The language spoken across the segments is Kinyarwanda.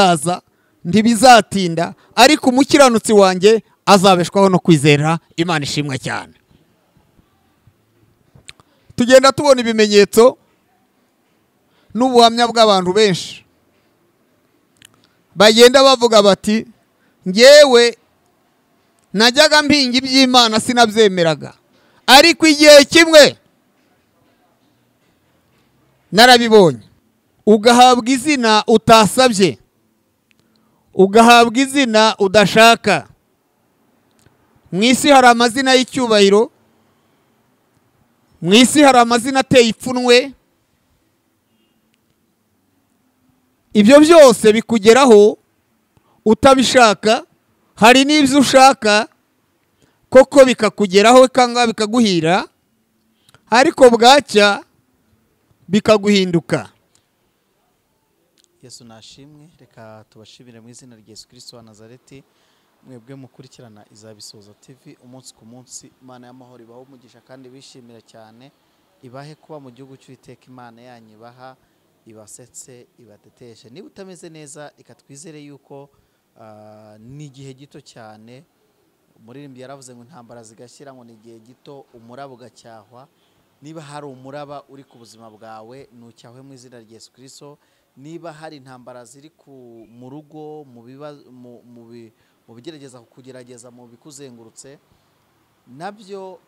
Bizaza, ntibizatinda, ariko umukiranutsi wanjye azabeshwaho no kwizera. Imana ishimwe cyane. Tugenda tubona ibimenyetso n'ubuhamya bw'abantu benshi bagenda bavuga bati: "Ngewe najyaga mpinga iby'Imana, sinabyemeraga, ariko igihe kimwe narabibonye." Ugahabwa izina utasabye, ugahabwa izina udashaka. Mu isi hari amazina y'icyubahiro, mu isi hari amazina ateye ipfunwe. Ibyo byose bikugeraho utabishaka. Hari n'ibyo ushaka koko bikakugeraho cyangwa bikaguhira, ariko bwacya bikaguhinduka. Yesu nashimwe. Reka tubashimire mu izina rya Yesu Kristo wa Nazareti, mwebwe mukurikirana Izabisoza TV umunsi ku munsi. Imana y'amahoro ibaho umugisha kandi bishimira cyane, ibahe kuba mu gihugu cy'Uwiteka Imana yanyu, ibaha ibasetse, ibateteshe. Niba utameze neza, reka twizere yuko ni igihe gito cyane. Umuririmbyi yaravuze ngo intambara zigashyira, ngo ni igihe gito, umuraba ugacyahwa. Niba hari umuraba uri ku buzima bwawe, ntucyahwe mu izina rya Yesu Kristo. Niba hari intambara ziri ku mu rugo, mu bigerageza kukugerageza, mu bikuzengurutse, nabyo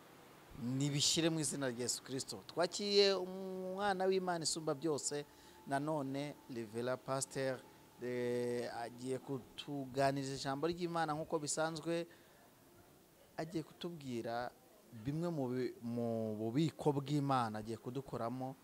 nibishyire mu izina rya Yesu Kristo. Twakiriye umwana w'Imana isumba byose nanone, Reverend Pasteur, agiye kutuganiriza ijambo ry'Imana nk'uko bisanzwe. Agiye kutubwira bimwe mu bubiko bw'Imana, agiye kudukoramo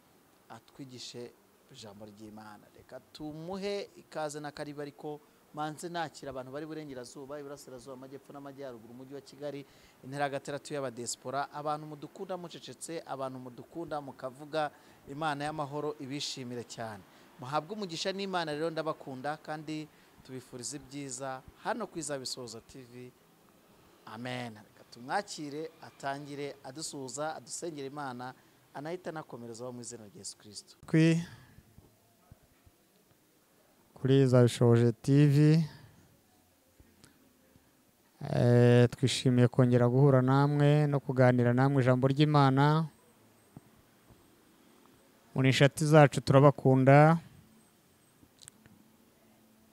atwigishe ijambo ry'Imana. Reka tumuhe ikaze n'akaribu, ariko manze nakira abantu bari burengerazuba, iburasirazuba, amajyepfo n'amajyaruguru, umujyi wa Kigali, intera gatandatu y'abadesipora, abantu mudukunda mucecetse, abantu mudukunda mukavuga. Imana y'amahoro ibishimire cyane, muhabwe umugisha n'Imana. Rero ndabakunda kandi tubifuriza ibyiza hano ku Izabisoza TV. Amen. Reka tumwakire, atangire adusuhuza, adusengera Imana, anahita anakomerezaho mu izina rya Yesu Kristo. Kuri Zabishoje TV, twishimiye kongera guhura namwe no kuganira namwe ijambo ry'Imana. Muri inshuti zacu, turabakunda,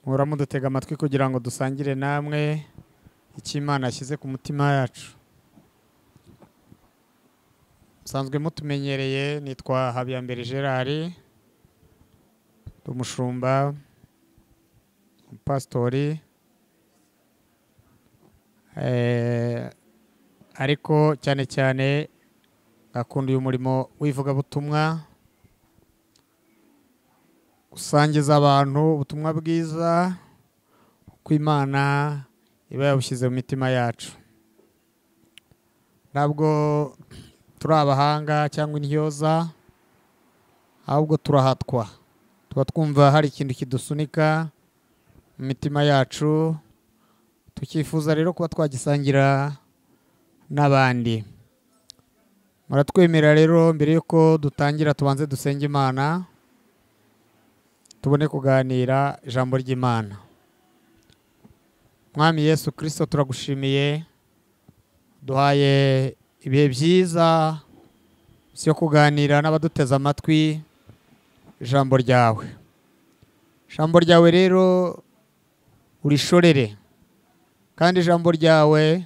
muhora mudutega amatwi kugira ngo dusangire namwe icyo Imana yashyize ku mutima yacu. Musanzwe mutumenyereye, nitwa Habiyambere Gerard, ndi umushumba, umupasitori, ariko cyane cyane ngakunda uyu murimo w'ivugabutumwa, gusangiza abantu ubutumwa bwiza uko Imana iba yabushyize mu mitima yacu. Ntabwo turi abahanga cyangwa intyoza, ahubwo turahatwa, tuba twumva hari ikintu kidusunika mu mitima yacu, tukifuza rero kuba twagisangira n'abandi. Muratwemera rero, mbere yuko dutangira tubanze dusenge Imana, tubone kuganira ijambo ry'Imana. Mwami Yesu Kristo, turagushimiye, duhaye ibihe byiza byo kuganira n'abaduteze amatwi ijambo ryawe. Ijambo ryawe rero urishorere, kandi ijambo ryawe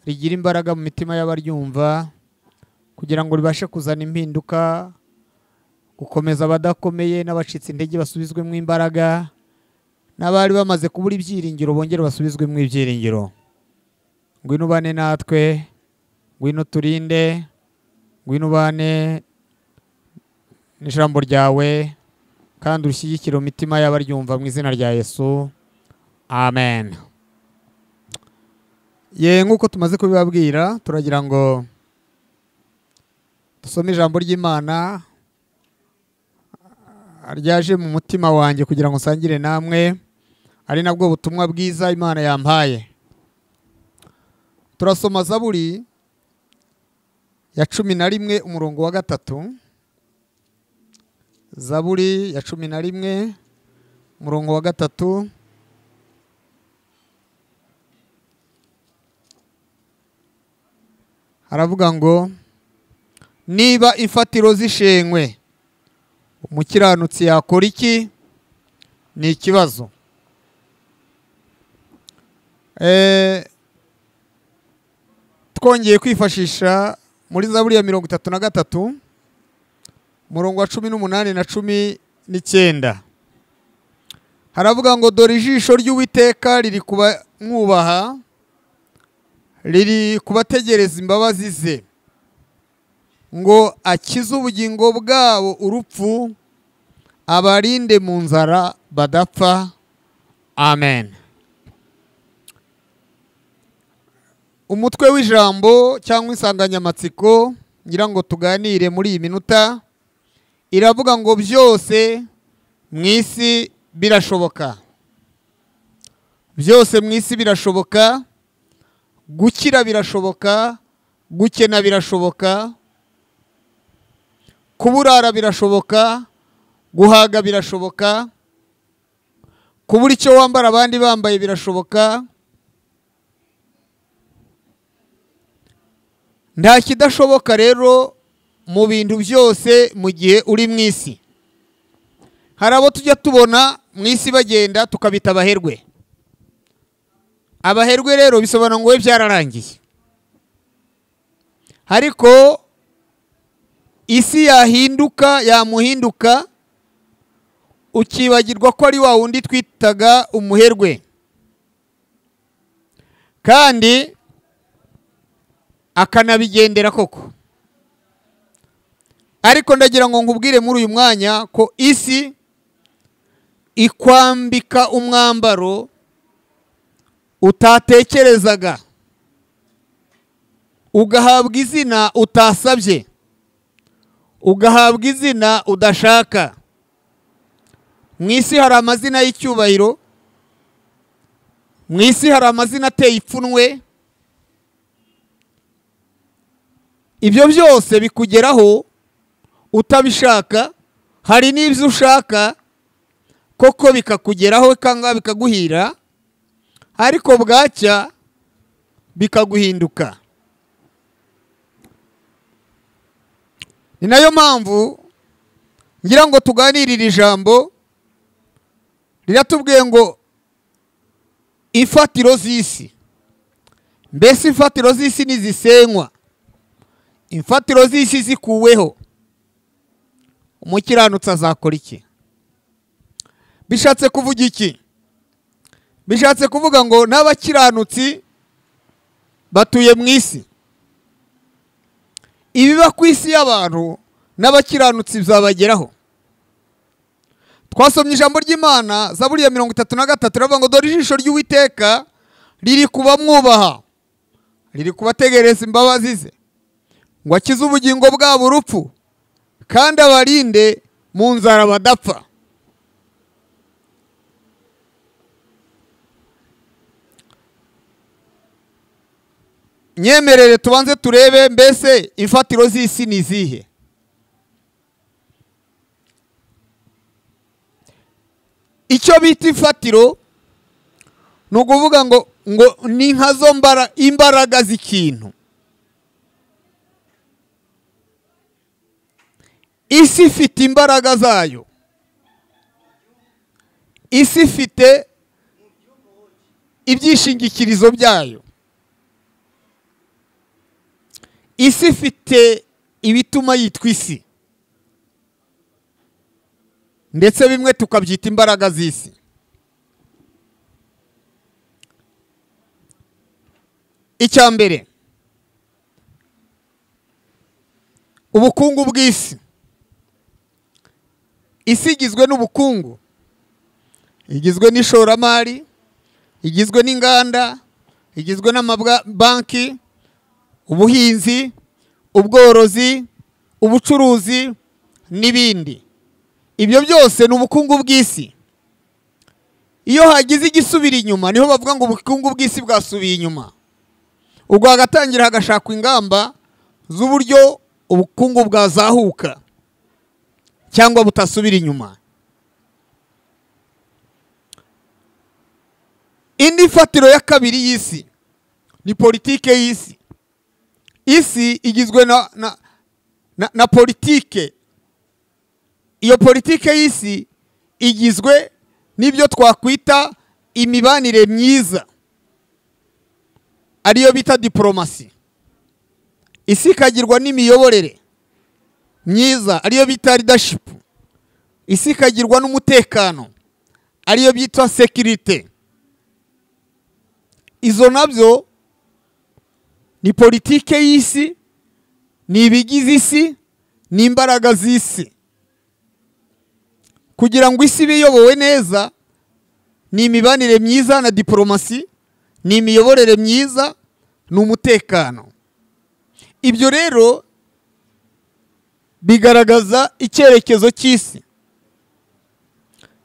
rigira imbaraga mu mitima y'abaryumva kugira ngo ribashe kuzana impinduka, gukomeza abadakomeye n'abacitse intege basubizwemo imbaraga, n'abari bamaze kubura ibyiringiro bongere basubizwemo ibyiringiro. Ngwino ubane natwe, ngwino turinde, ngwino ubane n'ijambo ryawe kandi urushyigikire mu mitima y'abaryumva, mu izina rya Yesu, amen. Ye, nk'uko tumaze kubibabwira, turagira ngo dusome ijambo ry'Imana ryaje mu mutima wanjye kugira ngo nsangire namwe, ari nabwo butumwa bwiza Imana yampaye. Turasoma Zaburi ya 11 umurongo wa 3. Zaburi ya 11 Umurongo wa 3. Haravuga ngo niba imfatiro zishenywe umukiranutsi yakora iki? Ni ikibazo. Twongeye kwifashisha muri Zaburi ya 33 umurongo wa 18 na 19. Haravuga ngo dore ijisho ry'Uwiteka riri kuba mwubaha, riri kubategereza imbabazi ze, ngo akize ubugingo bwabo urupfu, abarinde mu nzara badapfa. Amen. Umutwe w'ijambo cyangwa insanganyamatsiko ngira ngo tuganire muri iyi minota iravuga ngo byose mu isi birashoboka. Byose mu isi birashoboka. Gukira birashoboka, gukena birashoboka, kuburara birashoboka, guhaga birashoboka, kubura icyo wambara abandi bambaye birashoboka. Nta kidashoboka rero mu bintu byose mu gihe uri mu isi. Hari abo tujya tubona mu isi bagenda tukabita abaherwe. Abaherwe rero bisobanura ngo we byararangiye. Ariko isi yahinduka, yamuhinduka, ukibagirwa ko ari wa wundi twitaga umuherwe. Kandi akanabigendera koko. Ariko ndagira ngo nkubwire muri uyu mwanya ko isi ikwambika umwambaro utatekerezaga, ugahabwa izina utasabye, ugahabwa izina udashaka. Mu isi hari amazina y'icyubahiro, mu isi hari amazina ateye ipfunwe. Ibyo byose bikugeraho utabishaka. Hari n'ibyo ushaka koko bikakugeraho kanga bikaguhira, ariko bwacya bikaguhinduka. Ni nayo mpamvu ngira ngo tuganirire ijambo riratubwiye ngo imfatiro z'isi. Mbese imfatiro z'isi nizisenywa, imfatiro z'isi zikuweho, umukiranutsi azakora iki? Bishatse kuvuga iki? Bishatse kuvuga ngo n'abakiranutsi batuye mu isi. Ibiba ku isi y'abantu n'abakiranutsi bizabageraho. Twasomye ijambo ry'Imana Zaburi ya 33 iravuga ngo dore ijisho ry'Uwiteka riri kuba mwubaha, riri kubategereza imbabazi ze, ngo akize ubugingo bwabo urupfu, kandi abarinde mu nzara badapfa. Nyemerere tubanze turebe mbese imfatiro z'isi ni izihe. Icyo bita imfatiro ni ukuvuga ngo ni nkazo imbaraga z'ikintu. Isi ifite imbaraga zayo, isi ifite ibyishingikirizo byayo, isi ifite ibituma yitwa isi, ndetse bimwe tukabyita imbaraga z'isi. Icya mbere, ubukungu bw'isi. Isi igizwe n'ubukungu, igizwe n'ishoramari, igizwe n'inganda, igizwe n'amabanki, ubuhinzi, ubworozi, ubucuruzi n'ibindi. Ibyo byose ni ubukungu bw'isi. Iyo hagize igisubira inyuma niho bavuga ngo ubukungu bw'isi bwasubiye inyuma. Ubwo hagatangira hagashakwa ingamba z'uburyo ubukungu bwazahuka cyangwa butasubira inyuma. Indi fatiro ya kabiri y'isi ni politike y'isi. Isi igizwe na politike. Iyo politike y'isi igizwe n'ibyo twakwita imibanire myiza, ariyo bita diplomasi. Isi ikagirwa n'imiyoborere myiza, ariyo bita leadership. Isi ikagirwa n'umutekano, ariyo bita security. Izo nabyo ni politike y'isi, ni ibigize isi, ni imbaraga z'isi. Kugira ngo isi biyobowe neza ni imibanire myiza na diplomasi, ni imiyoborere myiza, ni umutekano. Ibyo rero bigaragaza icyerekezo cy'isi.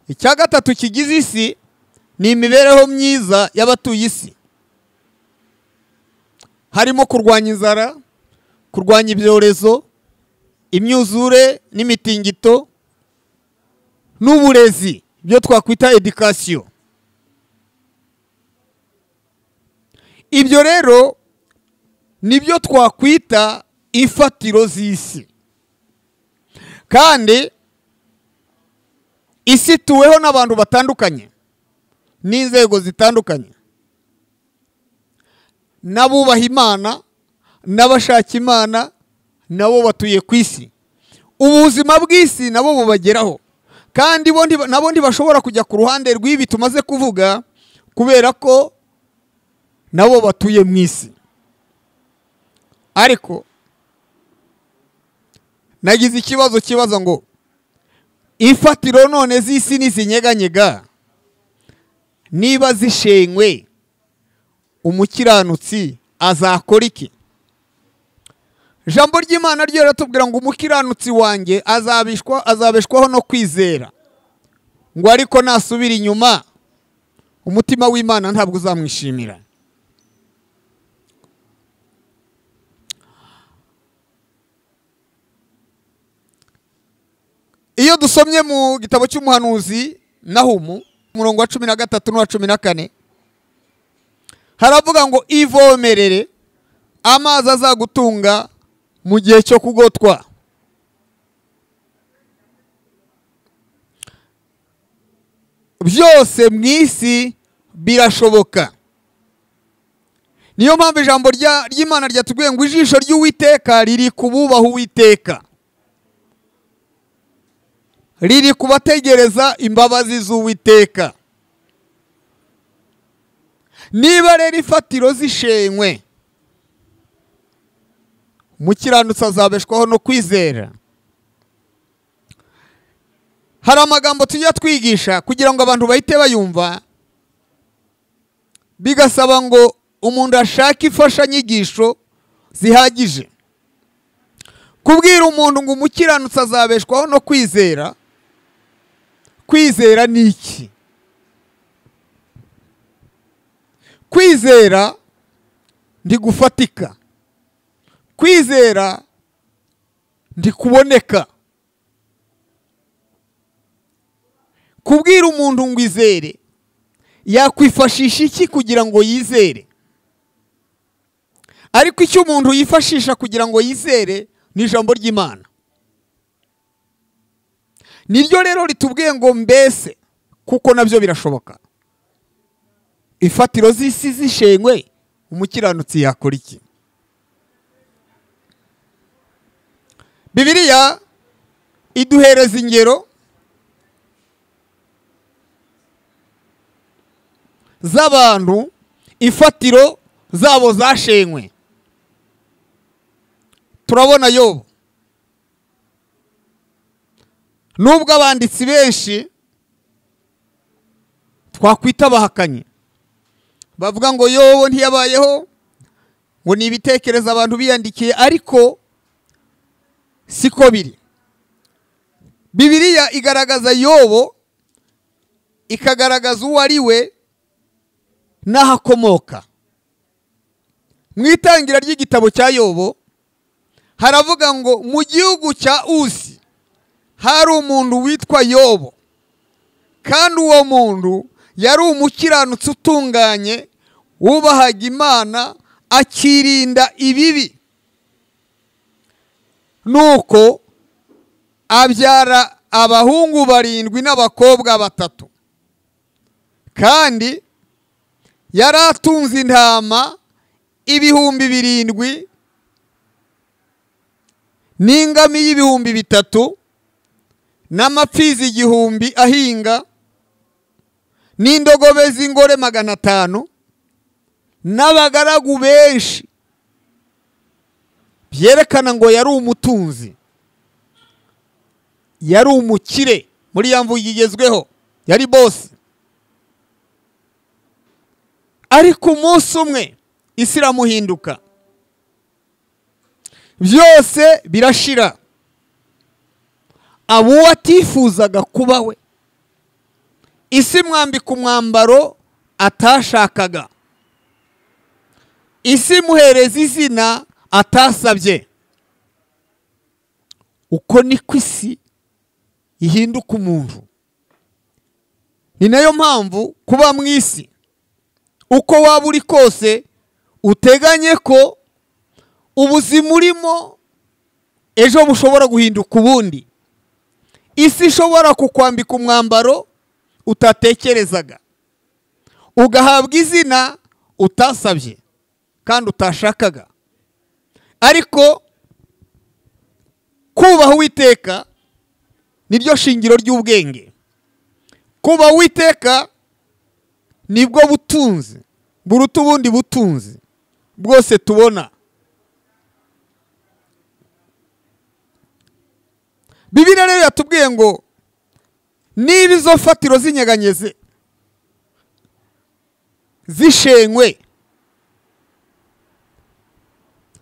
Icya gatatu kigize isi ni imibereho myiza y'abatuye isi. Harimo kurwanya inzara, kurwanya ibyorezo, imyuzure n'imitingito, n'uburezi, ibyo twakwita education. Ibyo rero nibyo twakwita imfatiro z'isi. Kandi isi ituweho n'abantu batandukanye n'inzego zitandukanye, n'abubaha Imana n'abashaka Imana nabo batuye ku isi. Ubuzima bw'isi nabo bubageraho, kandi nabo ntibashobora kujya ku ruhande rw'ibi tumaze kuvuga, kubera ko nabo batuye mu isi. Ariko nagize ikibazo kibaza ngo imfatiro none z'isi nizinyeganyega, niba zishenywe, umukiranutsi azakora iki? Ijambo ry'Imana ryo riratubwira ngo umukiranutsi wanjye azabishwaho no kwizera, ngo ariko nasubira inyuma umutima w'Imana ntabwo uzamwishimira. Iyo dusomye mu gitabo cy'umuhanuzi Nahumu umurongo wa 13 n'uwa 14, haravuga ngo ivomerere amazi azagutunga mu gihe cyo kugotwa. Byose mu isi birashoboka. Niyo mpamvu ijambo ry'Imana ryatubwiye ngo ijisho ry'Uwiteka riri kububaha Uwiteka, riri kubategereza imbabazi z'Uwiteka. Niba rero imfatiro zishenywe, umukiranutsi azabeshwaho no kwizera. Hari amagambo tujya twigisha kugira ngo abantu bahite bayumva, bigasaba ngo umuntu ashake imfashanyigisho zihagije. Kubwira umuntu ngo umukiranutsi azabeshwaho no kwizera, kwizera ni iki? Kwizera ndigufatika, kwizera ndikuboneka. Kubwira umuntu ngo izere, yakwifashisha iki kugira ngo yizere? Ariko icyo umuntu yifashisha kugira ngo yizere ni ijambo ry'Imana. Niryo rero ritubwiye ngo mbese kuko nabyo birashoboka, ifatiro z'isi zishenywe, umukiranutsi yakora iki? Bibiliya iduhereza ingero z'abantu ifatiro zabo zashenywe. Turabona Yobu. Nubwo abanditsi benshi twakwita bahakanye bavuga ngo Yobu ntiyabayeho, ngo ni ibitekerezo abantu biyandikiye, ariko siko biri. Bibiliya igaragaza Yobu, ikagaragaza uwo ari we n'ahakomoka. Mu itangira ry'igitabo cya Yobu haravuga ngo mu gihugu cya Usi hari umuntu witwa Yobu, kandi uwo muntu Yari umukiranutsi utunganye, wubahaga Imana, akirinda ibibi. Nuko abyara abahungu 7 n'abakobwa 3. Kandi yaratunze intama 7,000 n'ingamiya 3,000 n'amapfizi 1,000 ahinga n'indogobe z'ingore 500 n'abagaragu benshi. Byerekana ngo yari umutunzi, yari umukire muri ya mvugo igezweho, yari boss. Ariko umunsi umwe isi iramuhinduka, byose birashira. Abo atifuzaga kuba we, isi mwambika umwambaro atashakaga, isi muhereza izina atasabye. Uko niko isi ihinduka umuntu. Ni nayo mpamvu kuba mu isi uko waba uri kose uteganye ko ubuzima urimo ejo bushobora guhinduka ubundi. Isi ishobora kukwambika umwambaro utatekerezaga, ugahabwa izina utasabye kandi utashakaga. Ariko kubaha Uwiteka niryo shingiro ry'ubwenge. Kubaha Uwiteka nibwo butunzi buruta ubundi butunzi bwose tubona. Bibiliya rero yatubwiye ngo niba izo fatiro zinyeganyeze, zishenywe,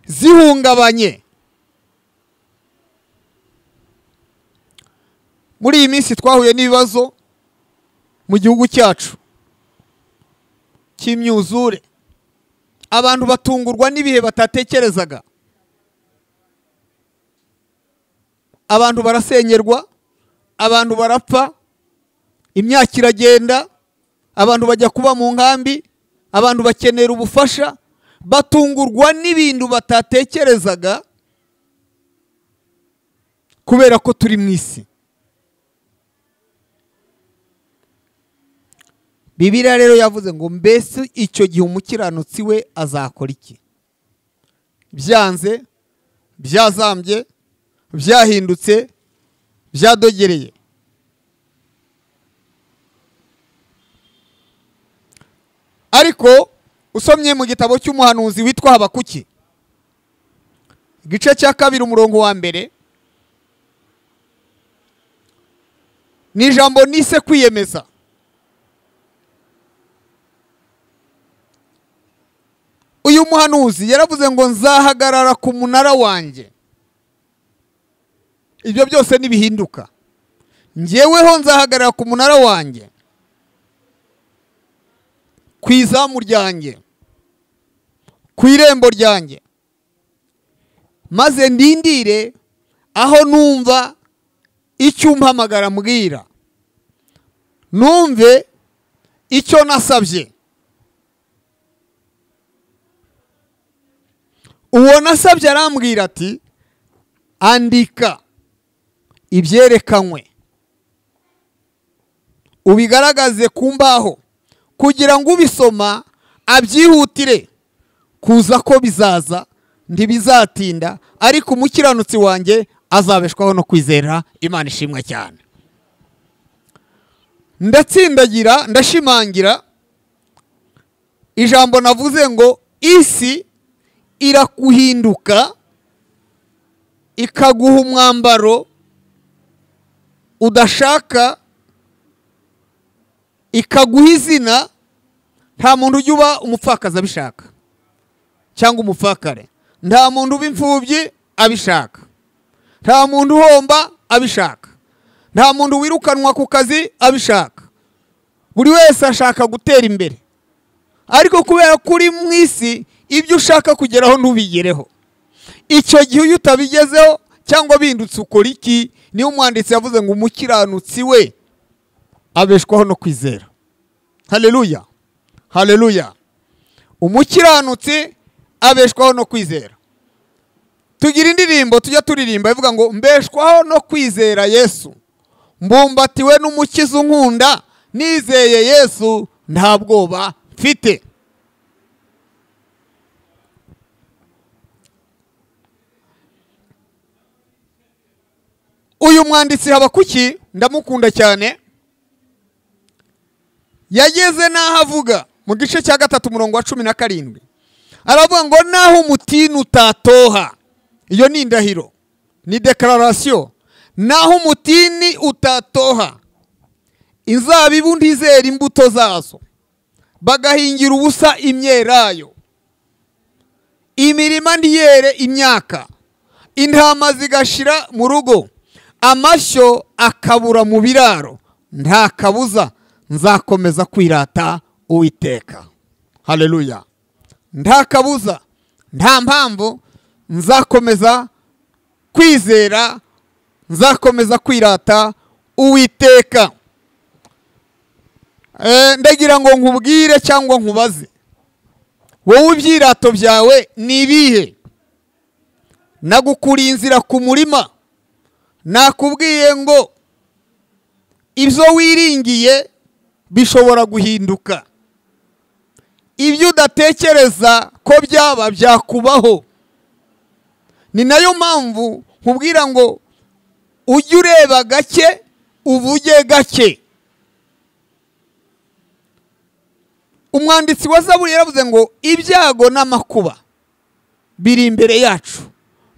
zihungabanye. Muri iyi minsi twahuye n'ibibazo mu gihugu cyacu cy'imyuzure. Abantu batungurwa n'ibihe batatekerezaga. Abantu barasenyerwa, abantu barapfa, imyaka iragenda, abantu bajya kuba mu nkambi, abantu bakenera ubufasha, batungurwa n'ibintu batatekerezaga kubera ko turi mu isi. Bibiliya rero yavuze ngo mbese icyo gihe umukiranutsi we azakora iki? Byanze, byazambye, byahindutse, byadogereye. Ariko usomye mu gitabo cy'umuhanuzi witwa Habakuki, igice cya 2 umurongo wa 1, ni ijambo nise kwiyemeza. Uyu muhanuzi yaravuze ngo nzahagarara ku munara wanjye, ibyo byose nibihinduka, njyeweho nzahagarara ku munara wanjye, ku izamu ryanjye, ku irembo ryanjye, maze ndindire aho numva icyo umpamagara mbwira, numve icyo nasabye. Uwo nasabye arambwira ati andika ibyerekanywe, ubigaragaze ku mbaho, kugira ngo ubisoma abyihutire kuza ko bizaza, ntibizatinda, ariko umukiranutsi wanjye azabeshwaho no kwizera. Imana ishimwe cyane. Ndatsindagira, ndashimangira ijambo navuze ngo isi irakuhinduka ikaguha umwambaro udashaka, ikaguha izina. Nta muntu ujya uba umupfakazi abishaka cyangwa umupfakare, nta muntu uba imfubyi abishaka, nta muntu uhomba abishaka, nta muntu wirukanwa ku kazi abishaka. Buri wese ashaka gutera imbere, ariko kubera ko uri mu isi ibyo ushaka kugeraho ntubigereho. Icyo gihe iyo utabigezeho cyangwa bindutse ukora iki? Niyo umwanditsi yavuze ngo umukiranutsi we abeshwaho no kwizera. Haleluya, haleluya. Umukiranutsi abeshwaho no kwizera. Tugira indirimbo tujya turirimba ivuga ngo mbeshwaho no kwizera Yesu, mbumbatiwe n'umukiza unkunda, nizeye Yesu nta bwoba mfite. Uyu mwanditsi Habakuki ndamukunda cyane, yageze n'aho avuga mu gice cya 3 umurongo wa 17, aravuga ngo naho umutini utatoha, iyo ni indahiro, ni declaration, naho umutini utatoha, inzabibu ntizera imbuto zazo, bagahingira ubusa imyelayo, imirima ntiyere imyaka, intama zigashira mu rugo, amashyo akabura mu biraro, nta kabuza nzakomeza kwirata Uwiteka. Haleluya. Nta kabuza, nta mpamvu, nzakomeza kwizera, nzakomeza kwirata Uwiteka. Ndagira ngo nkubwire cyangwa nkubaze, wowe ibyirato byawe ni ibihe? Nagukuriye inzira ku murima, nakubwiye ngo ibyo wiringiye bishobora guhinduka, ibyo udatekereza ko byaba byakubaho. Ni nayo mpamvu nkubwira ngo ujye ureba gake, uvuge gake. Umwanditsi wa Zaburi yaravuze ngo ibyago n'amakuba biri imbere yacu,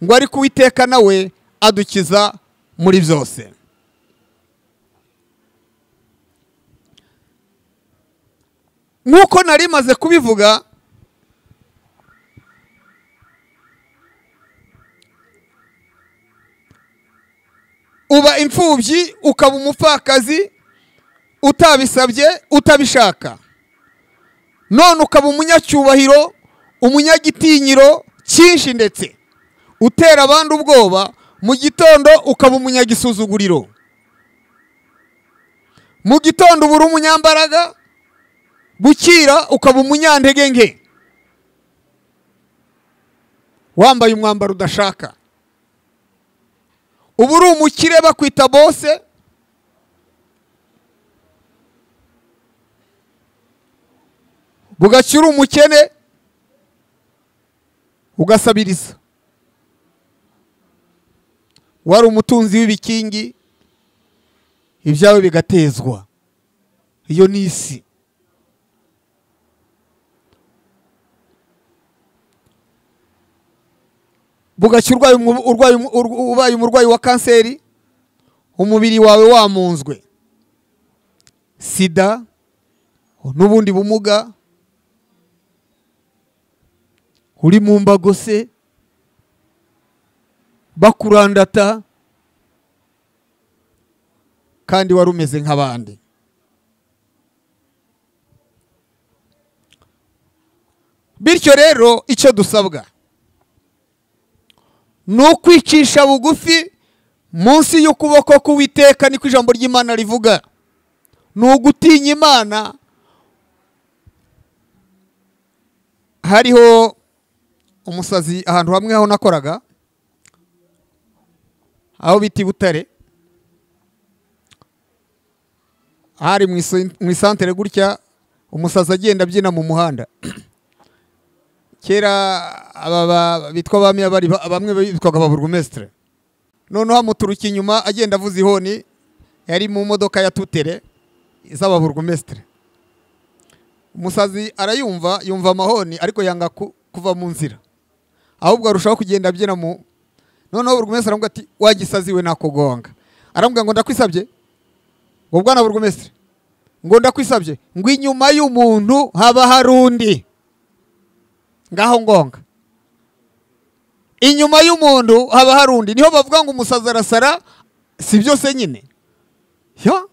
ngo ariko Uwiteka nawe adukiza muri byose. Nkuko nari maze kubivuga, uba imfubyi ukaba umupfakazi utabisabye utabishaka, none ukaba umunyacyubahiro, umunyagitinyiro cyinshi, ndetse utera abandi ubwoba. Mu gitondo ukaba umunyagisuzuguriro, mu gitondo ubura umunyambaraga, bukira ukaba umunyantege nke, wambaye umwambaro udashaka. Ubu uri umukire bakwita bose, bugakira umukene ugasabiriza. Wari umutunzi w'ibikingi, ibyawe bigatezwa. Iyo ni isi. Bugakira ubaye umurwayi wa kanseri, umubiri wawe wamunzwe, sida n'ubundi bumuga, uri mu mbago se bakurandata, kandi wari umeze nk'abandi. Bityo rero icyo dusabwa ni ukwicisha bugufi munsi y'ukuboko k'Uwiteka, niko ijambo ry'Imana rivuga. Ni ugutinya Imana. Hariho umusazi ahantu hamwe aho nakoraga, aho bita Butare, hari mu isantere gutya, umusazi agenda abyina mu muhanda. Kera aba bitwa bamwe bari bamwe bitwaga ababurugumestre. Noneho amuturuka inyuma agenda avuza ihoni, yari mu modoka ya tutere z'ababurugumestre. Umusazi arayumva, yumva amahoni, ariko yanga kuva mu nzira, ahubwo arushaho kugenda abyina mu. Noneho burugumestre aramubwira ati wagisazi we nakugonga. Aramubwira ngo ndakwisabye, ngo bwana burugumestre, ngo ndakwisabye, ngo inyuma y'umuntu haba harundi, ngaho ngonga. Inyuma y'umuntu haba harundi. Niho bavuga ngo umusazi arasara, si byose nyine. Yo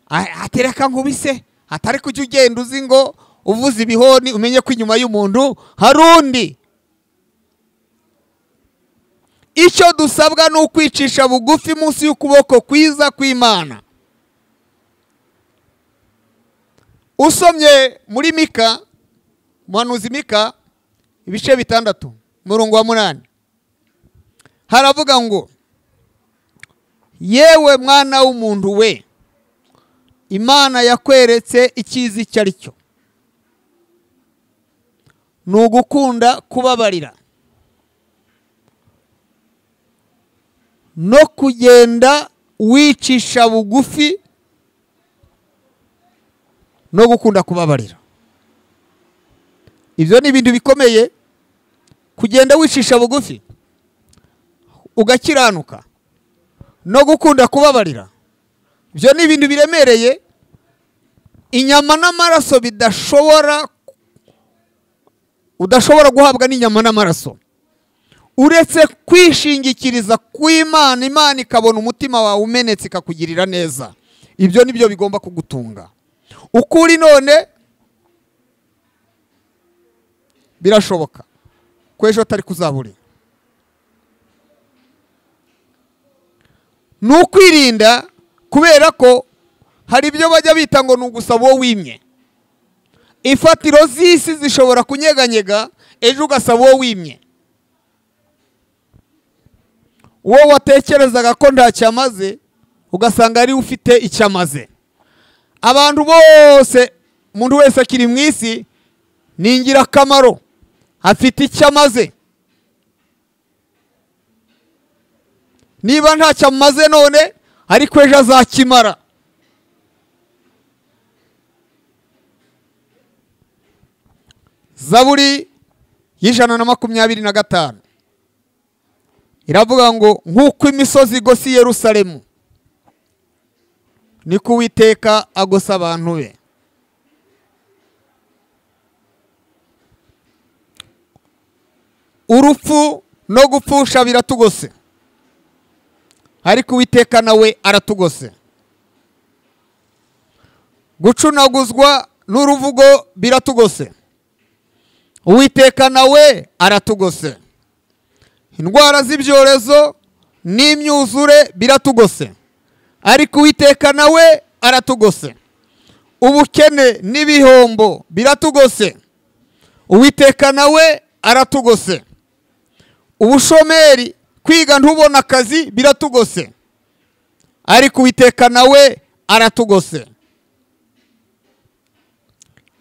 atereka nkubise, atari kujya ugenda uzi ngo uvuze ibihoni umenye ko inyuma y'umuntu harundi. Icyo dusabwa ni ukwicisha bugufi munsi y'ukuboko kwiza kw'Imana. Usomye muri Mika, muhanuzi Mika ibice 6 umurongo wa 8, haravuga ngo yewe mwana w'umuntu we, Imana yakweretse icyiza icyo ari cyo, ni ugukunda kubabarira no kugenda wicisha bugufi no gukunda kubabarira. Ibyo ni ibintu bikomeye, kugenda wicisha bugufi ugakiranuka no gukunda kubabarira. Ibyo ni ibintu biremereye, inyama n'amaraso bidashobora, udashobora guhabwa n'inyama n'amaraso, uretse kwishingikiriza ku Imana. Imana ikabona umutima wawe umenetse ikakugirira neza. Ibyo nibyo bigomba kugutunga. Ukuri none birashoboka ko ejo atari kuzabure. Ni ukwirinda, kubera ko hari ibyo bajya bita ngo ni ugusaba uwo wimye. Ifatiro z'isi zishobora kunyeganyega, ejo ugasaba uwo wimye. Uwo watekerezaga ko ntacyo amaze, ugasanga ari ufite icyo amaze. Abantu bose, umuntu wese akiri mu isi ni ingirakamaro, afite icyo amaze. Niba ntacyo amaze none, ariko ejo azakimara. Zaburi y'125 iravuga ngo nk'uko imisozi igose Yerusalemu, niko Uwiteka agosa abantu be. Urupfu no gupfusha biratugose, ariko Uwiteka nawe aratugose. Gucunaguzwa n'uruvugo biratugose, Uwiteka nawe aratugose. Indwara z'ibyorezo n'imyuzure biratugose, ariko Uwiteka nawe aratugose. Ubukene n'ibihombo biratugose, Uwiteka nawe aratugose. Ubushomeri, kwiga ntubona akazi biratugose, ariko Uwiteka nawe aratugose.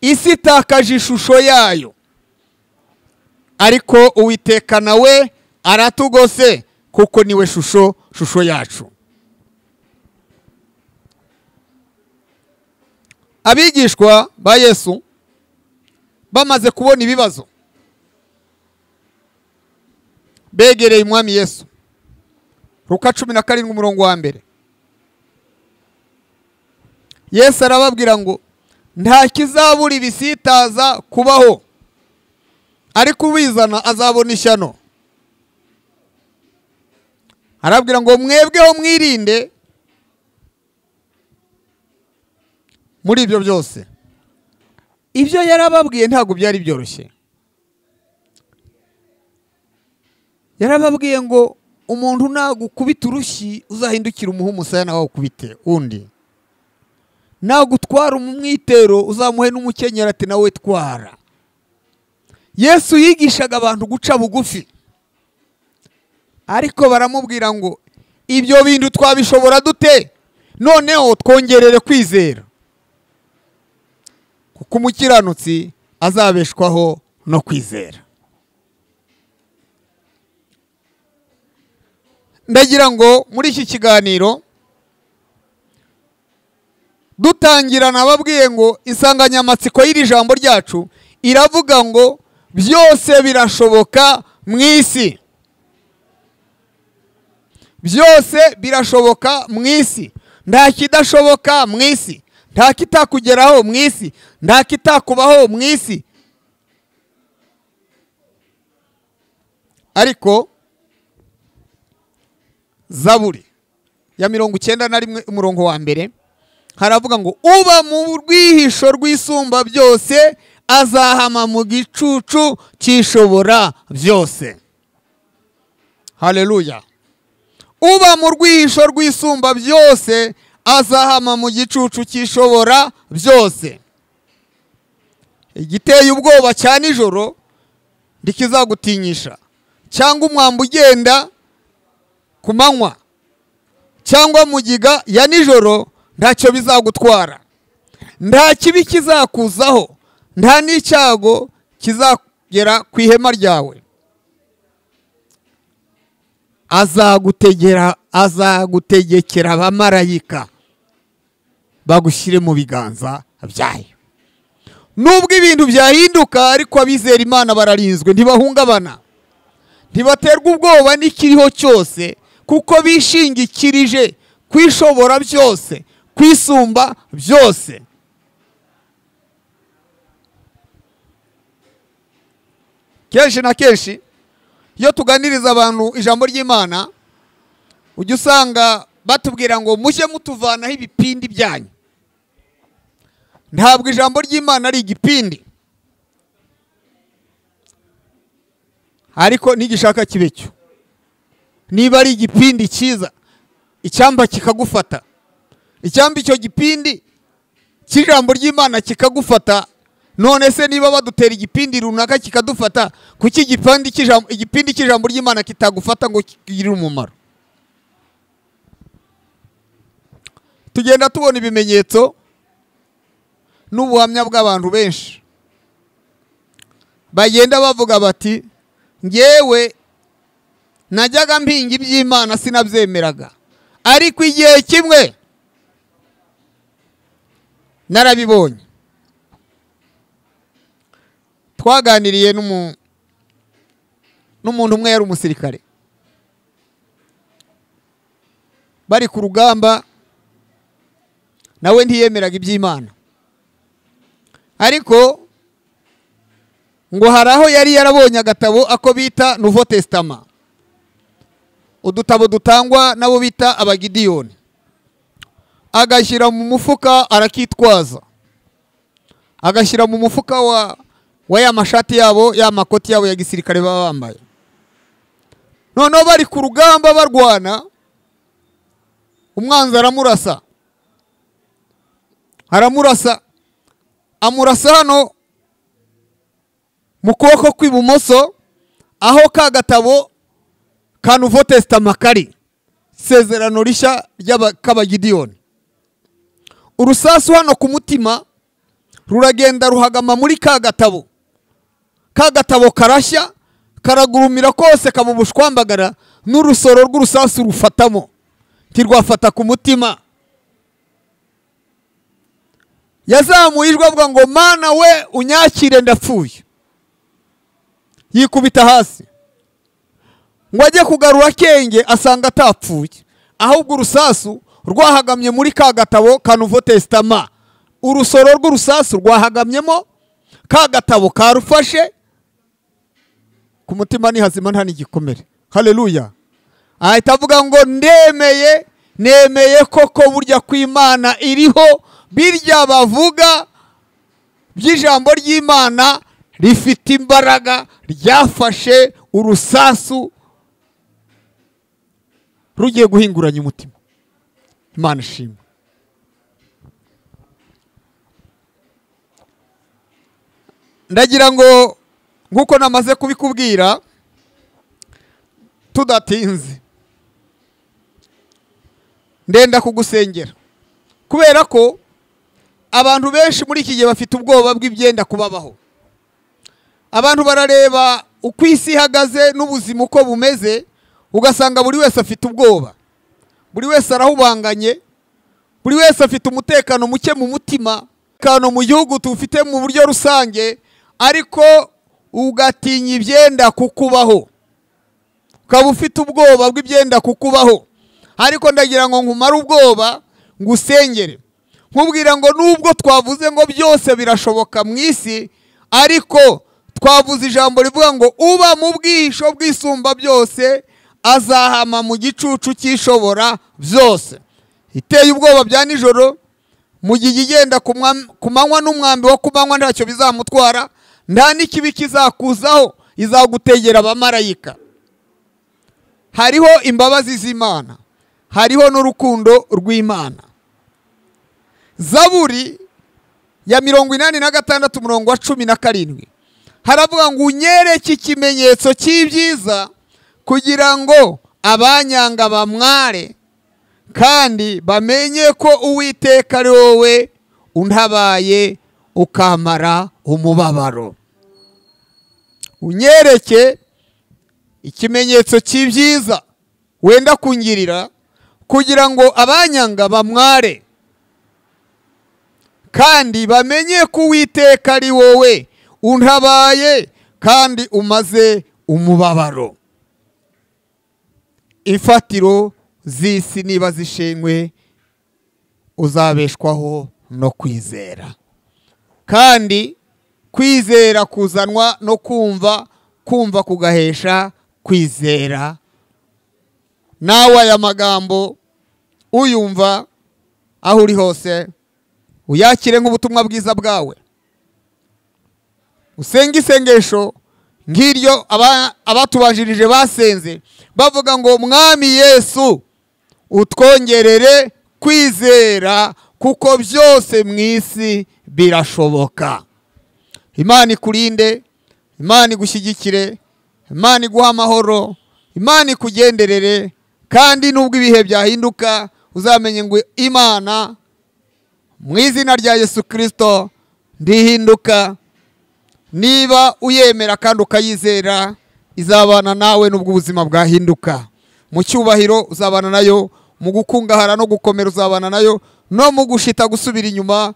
Isi itakaje ishusho yayo, ariko Uwiteka nawe aratugose, kuko niwe shusho yacu. Abigishwa ba Yesu bamaze kubona ibibazo, begereye umwami Yesu. Luka 17 umurongo wa 1. Yesu arababwira ngo nta kizabura ibisitaza kubaho, ariko ubizana azabona ishyano. Arabwira ngo mwebweho mwirinde muri ibyo byose. Ibyo yarababwiye ntabwo byari byoroshye. Yarababwiye ngo umuntu nagukubita urushyi uzahindukira umuhe umusaya nawe ukubite undi, nagutwara umwitero uzamuhe n'umukenyero ati nawe twara. Yesu yigishaga abantu guca bugufi, ariko baramubwira ngo ibyo bintu twabishobora dute? Noneho twongerere kwizera, kuko umukiranutsi azabeshwaho no kwizera. Ndagira ngo muri iki kiganiro dutangira nababwiye ngo insanganyamatsiko y'iri jambo ryacu iravuga ngo byose birashoboka mu isi. Byose birashoboka mu isi. Nta kidashoboka mu isi, nta kitakugeraho mu isi, nta kitakubaho mu isi. Ariko Zaburi ya 91 umurongo wa 1 haravuga ngo uba mu rwihisho rw'isumba byose azahama mu gicucu cyishobora byose. Haleluya. Uba mu rwihisho rw'isumba byose azahama mu gicucu cyishobora byose. Igiteye ubwoba cya nijoro ntikizagutinyisha, cyangwa umwambi ugenda ku manywa, cyangwa mugiga ya nijoro ntacyo bizagutwara. Nta kibi kizakuzaho, nta n'icyago kizagera ku ihema ryawe. Azagutegekera abamarayika bagushyire mu biganza byayo. Nubwo ibintu byahinduka, ariko abizera Imana bararinzwe, ntibahungabana, ntibaterwa ubwoba n'ikiriho cyose, kuko bishingikirije kwishobora byose, kwisumba byose. Kenshi na kenshi iyo tuganiriza abantu ijambo ry'Imana, ujya usanga batubwira ngo mujye mutuvanaho ibipindi byanyu. Ntabwo ijambo ry'Imana ari igipindi, ariko nigishaka kibe cyo. Niba ari igipindi cyiza, icyamba kikagufata, icyamba icyo gipindi cy'ijambo ry'Imana kikagufata. None se niba badutera igipindi runaka kikadufata, kuki igipindi cy'ijambo ry'Imana kitagufata ngo kigire umumaro? Tugenda tubona ibimenyetso n'ubuhamya bw'abantu benshi bagenda bavuga bati ngewe najyaga mpinga iby'Imana sinabyemeraga, ariko igihe kimwe narabibonye. Twaganiriye n'umuntu umwe yari umusirikare, bari ku rugamba, nawe ntiyemeraga iby'Imana, ariko ngo hari aho yari yarabonye agatabo ako bita Nouveau Testament, udutabo dutangwa nabo bita abagidiyoni, agashyira mu mufuka arakitwaza, agashyira mu mufuka wa ya mashati yabo, ya makoti yabo ya gisirikare baba bambaye. Noneho bari ku rugamba barwana, umwanzi aramurasa, amurasa hano mu kuboko kw'ibumoso, aho ka gatabo ka Nouveau Testament kari, isezerano rishya ry'abagidiyoni. Urusasu hano ku mutima ruragenda ruhagama muri ka gatabo, ka gatabo karashya, karagurumira kose, kaba ubushwambagara, n'urusoro rw'urusasu rufatamo, ntirwafata ku mutima. Yazamuye ijwi avuga ngo Mana we unyakire ndapfuye. Yikubita hasi ngo ajye kugarura akenge, asanga atapfuye, ahubwo urusasu rwahagamye muri ka gatabo ka Nouveau Testament. Urusoro rw'urusasu rwahagamyemo, ka gatabo karufashe ku mutima ni hazima, nta n'igikomere. Haleluya! Ahita avuga ngo ndemeye, nemeye koko burya kw'Imana iriho, birya bavuga by'ijambo ry'Imana rifite imbaraga, ryafashe urusasu rugiye guhinguranya umutima. Imana ishimwe. Ndagira ngo nkuko namaze kubikubwira tudatinze, ndenda kugusengera, kubera ko abantu benshi muri iki gihe bafite ubwoba bw'ibyenda kubabaho. Abantu barareba uko isi ihagaze n'ubuzima uko bumeze, ugasanga buri wese afite ubwoba, buri wese arahubanganye, buri wese afite umutekano muke mu mutima, kano mu gihugu tufite mu buryo rusange, ariko ugatinya ibyenda kukubaho, ukaba ufite ubwoba bw'ibyenda kukubaho. Ariko ndagira ngo nkumare ubwoba, ngusengere, nkubwira ngo nubwo twavuze ngo byose birashoboka mu isi, ariko twavuze ijambo rivuga ngo uba mu bwihisho bw'isumba byose azahama mu gicucu cy'ishobora byose. Iteye ubwoba bya nijoro, mu gihe igenda ku manywa n'umwambi wo ku manywa ntacyo bizamutwara, nta n'ikibi kizakuzaho, izagutegera abamarayika. Hariho imbabazi z'Imana, hariho n'urukundo rw'Imana. Zaburi ya 86 umurongo wa 17 haravuga ngo unyereke ikimenyetso cy'ibyiza kugira ngo abanyanga bamware kandi bamenye ko Uwiteka ari wowe untabaye ukamara umubabaro. Unyereke ikimenyetso cy'ibyiza wenda kungirira kugira ngo abanyanga bamware kandi bamenye ko Uwiteka ari wowe untabaye kandi umaze umubabaro. Imfatiro z'isi niba zishenywe uzabeshwaho no kwizera, kandi kwizera kuzanwa no kumva, kumva kugahesha kwizera. Nawe aya magambo uyumva aho uri hose uyakire nk'ubutumwa bwiza bwawe, usenge isengesho nk'iryo abatubanjirije basenze bavuga ngo Mwami Yesu utwongerere kwizera kuko byose mu isi birashoboka. Imana ikurinde, Imana igushyigikire, Imana iguha amahoro, Imana ikugenderere, kandi nubwo ibihe byahinduka uzamenye ngo Imana mu izina rya Yesu Kristo ndihinduka. Niba uyemera kandi ukayizera izabana nawe nubwo ubuzima bwahinduka. Mu cyubahiro uzabana nayo, mu gukungahara no gukomera uzabana nayo, no mu gushita gusubira inyuma,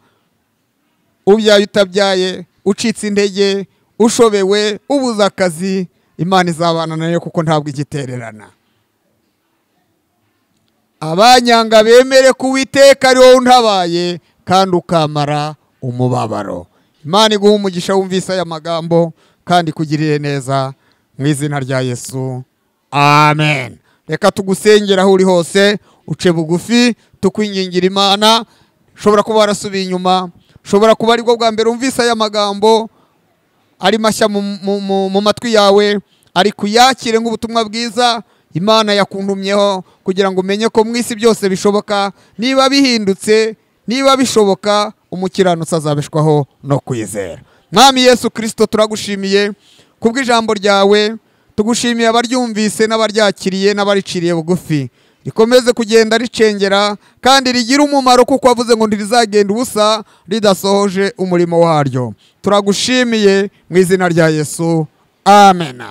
ubyaye utabyaye, ucitse intege, ushobewe, ubuze akazi, Imana izabana nayo kuko ntabwo igitererana. Abanyanga bemere ko Uwiteka ari wowe untabaye kandi ukamara umubabaro. Imana iguhe umugisha wumvise aya magambo kandi ikugirire neza mu izina rya Yesu, amen. Reka tugusengera aho uri hose, uce bugufi tukwingingira Imana. Ushobora kuba warasubiye inyuma, ushobora kuba aribwo bwa mbere wumvise aya magambo ari mashya mu matwi yawe, ariko uyakire nk'ubutumwa bwiza Imana yakuntumyeho kugira ngo umenye ko mu isi byose bishoboka. Niba bihindutse, niba bishoboka, umukiranutsi azabeshwaho no kwizera. Mwami Yesu Kristo, turagushimiye kubw'ijambo ryawe, tugushimiye abaryumvise n'abaryakiriye n'abariciriye bugufi. Rikomeze kugenda ricengera kandi rigira umumaro, kuko wavuze ngo ntirizagenda ubusa ridasohoje umurimo waryo. Turagushimiye mu izina rya Yesu, amen.